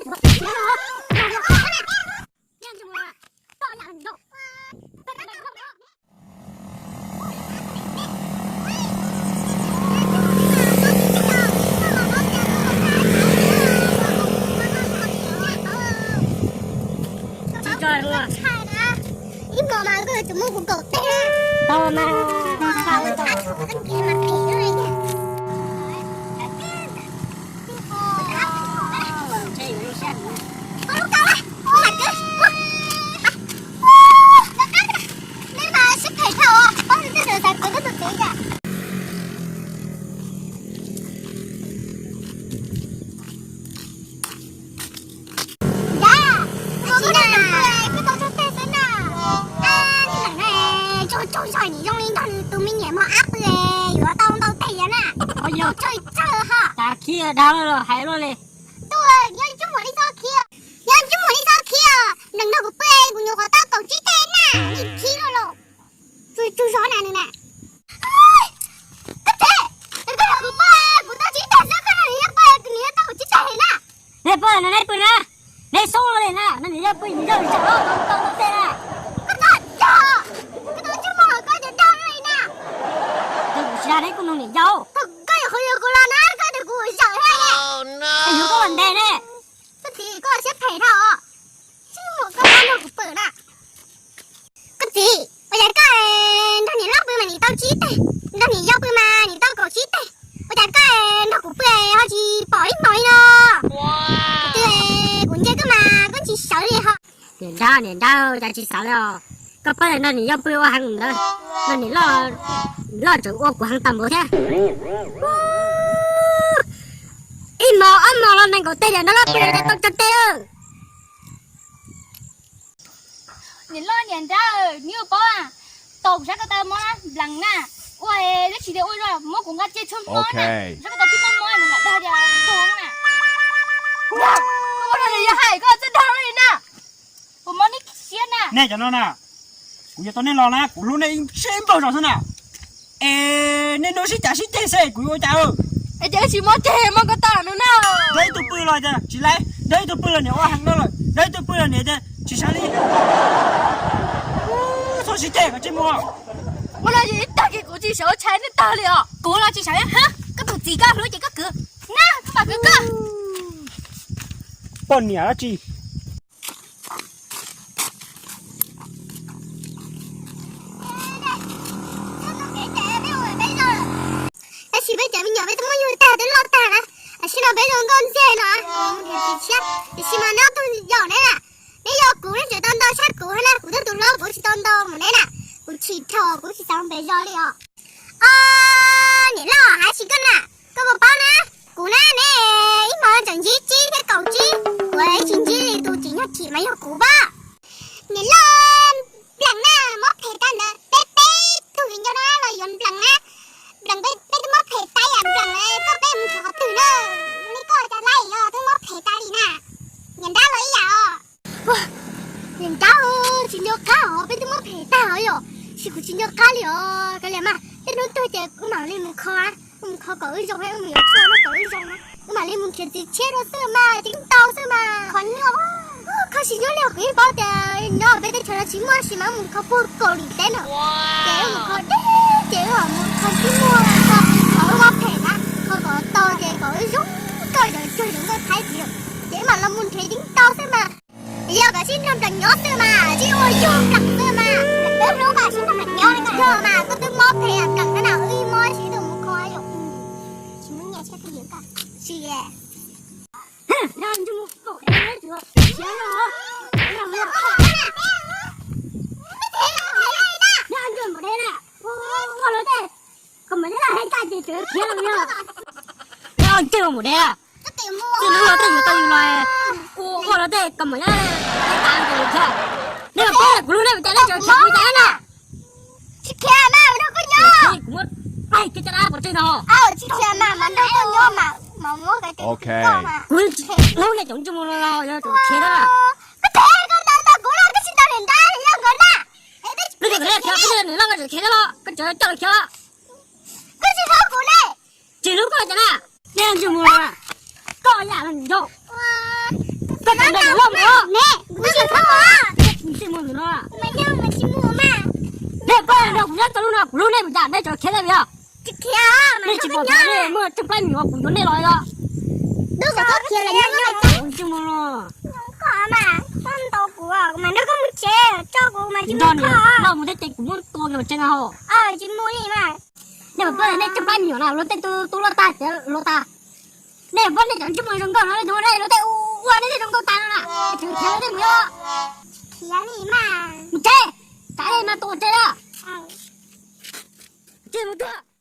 Tsis tso lawm. Ib hmos mas koj yuav tsum muab kuv kaum teg. Tau mas, tau, tau. Nrad, koj tau tsawg teg xwb na? Tsaug tsaug zog nim zoo li nrog tus me niam mos ab pw, yuav tau ntau teg na. Yog tsawg tsawg ho. Tas khiv dag los hais luaj li. Tuaj, nyob ib ntsis mus li txhob khiv. Nyob ib ntsis mus li txhob khiv, nrog kuv pw, kuv nyuam qhuav tau kaum tsib teg na, nim khiv luaj los. Tsaug zog na nws na. Koj txiv, koj nrog kuv pw, kuv tau tsib teg xwb, koj nrog nws yawg pw, nws yuav tau kaum tsib teg na. Nej pw no, nej pw na. Nej xub li na, no nws yawg pw, nws yawg tau tau tau teg na. Koj txhob dag, koj tau tsib mos koj cov dag li na. Ces kuv tsis dag, neb kuj nug niam yau. Thaum koj yuav qhuav yuav kuv los na, koj tias kuv ua zaum thiab. Es yuav koj los ntes ne. Koj txiv, koj siab phem dhau os. Tsis muaj koj nrog kuv pw na. Koj txiv, ua cas koj nrog niam loj pw mas nim tau tsib teg, nrog niam yau pw mas nim tau kaum tsib teg, ua cas koj nrog kuv pw ho tsis pom ib hmos li no? Kuv twb, kuv nce koj mas koj tsis sawv li ho. Niam nrab, niam nrab, cas tsis xav li os? Koj pab nrog niam yau pw ua heev ntawd, nrog niam loj, niam loj tseem ua kuv heev tag npaum thiab. Ib hmos ob hmos los nees nkaum teg li nrog loj pw cas tau tsawg teg. Niam loj niam nrab, neb yuav paub, tau kuv sab ko taw mob nplees na, ua dab tsi tias ua zog muab kuv nqa cia txhua hmo na, sab ko taw tib mob mob nws lam dag tias tuag na. Ua rau nws yog hais koj txawj dag li na. Kuv mob neb siab na. Nej cov no na, kuv yuav tau nej los na, kuv hlub nej ib siab ib npaug zog xwb na. Es nej nrog sib cav sib ceg xwb kuv yuav ua cas? Es ces wb tsis mob ceg, mob ko taw no na. Nrog ib tug pw los cas tsis laiv, nrog ib tug pw los niam ua heev no lawm, nrog ib tug pw los niam tias tsis sawv li. Txhob sib ceg kom tsij mus. Ua no ces ib tag kis kuv tsis sawv ua tshais nej tag li os. Kuv los tsis sawv, koj tus txiv koj hlub ces koj kwv na, koj mam kwv koj. Poj niam dab tsi. Tab sis peb cov me nyuam peb twb muab yug tag twb loj tag na, tam sim no peb zoo nkauj ntxiag no, tiam sis mas neb ob tug yog neb na, neb yog kuv neb tseem tau ntau tshaj kuv na, kuv twb tus hlob kuv tsis tau ntau mus neb na, kuv chim dhau kuv tsis xav npe zog li os. Os, niam loj hais tsis koj na, koj puas paub na, kuv na ne, ib hmo tseem ntsib tsib thiab kaum tsib, kuv ib tsis ntsib li tus txiv nyuag chim mas yog kuv pab. Niam loj, nplees na, mob phem tag ntawd peb peb tug viv ncaus no los yuav nplees na, nplees peb peb twb mob phem tas yam nplees koj peb mus nrhiav qhov twg na, li koj cas laij yog twb mob phem tas li na. Niam nrab los ib yam os. Niam nrab, tsis nco qab os, peb twb mob phem tag os yom, tsis kuv tsis nco qab li os. Kav liam mas tej hnub tuag ces wb mam li mus kho, wb mus kho kom wb zoo, wb mus yuav tshuaj kom wb zoo, wb mam li mus nrhiav txiv tshiab rau xwb mas, ceeb tau xwb mas. Kho tsis nyob li os, kuv yeej paub tias nyob peb teb chaws no tsis muaj tab sis mas wb mus kho puag Kaus Lim teb no, ces wb mus kho deb ces wb mam mus kho tsis muaj, kho kom wb mob phem na, kho kom tau ces kom wb zoo kawg, zoo kawg zoo nkauj thaib txiv, ces wb mam los mus nrhiav ceeb tau xwb mas. Yog koj sib nrog nplees nyob xwb mas, sib ua yug nplees xwb mas, peb hlub mas sib nrog nplees nyob, yog mas koj twb mob phem nplees na, wb mob tsis tuaj mus kho yom. Tsis muaj nyiaj thiab twj ywm koj. Tsis. Koj mas yog hais kaj ces tseem khiav los yog. Neb ob ncig mus de na. Txij hnub no tej yus tau yus los ua ua los tej kom mus nyob, neb mas paub kuv hlub neb mas cas neb tseem khiav kuv cas na. Tsis khiav mas nrog koj nyob. Kuv muab paib kiag caj dab pov tseg no. Tsis khiav mas mas nrog koj nyob mas mas muab kuv hlub nej cov ntsej muag no los yog tseem khiav na. Koj tes koj ntawd tau kuv na, koj tsis tau niam nrab yog nkawd na. Koj tsis hlub kuv ne. Tsis hlub koj cas na. Neb ntsej muag no, koj yam no nco. Kuv tsis mus ntawm no. Nej pab no kuv nyob tau lub no kuv hlub nej mus cas nej tseem khiav nej yog. Nej tsis pom tau nej muaj tseeb plab me nyuam kuv yuav nej los os. Kuv tsis mus los. Nrog niam no mus thiab ces kuv muab tua yog tseeb na ho. Nej pom nej tseeb plab me nyuam na luag tej tu luaj tag tiav luaj tag. Nej pom nej cov ntsej muag zoo nkauj no nej tus nej luag tej ua nej tej zoo nkauj tag no na. Tseem khiav nej mus yog. Mus tsev, tsam nej mas tua tsev na. Tsis mus tuag.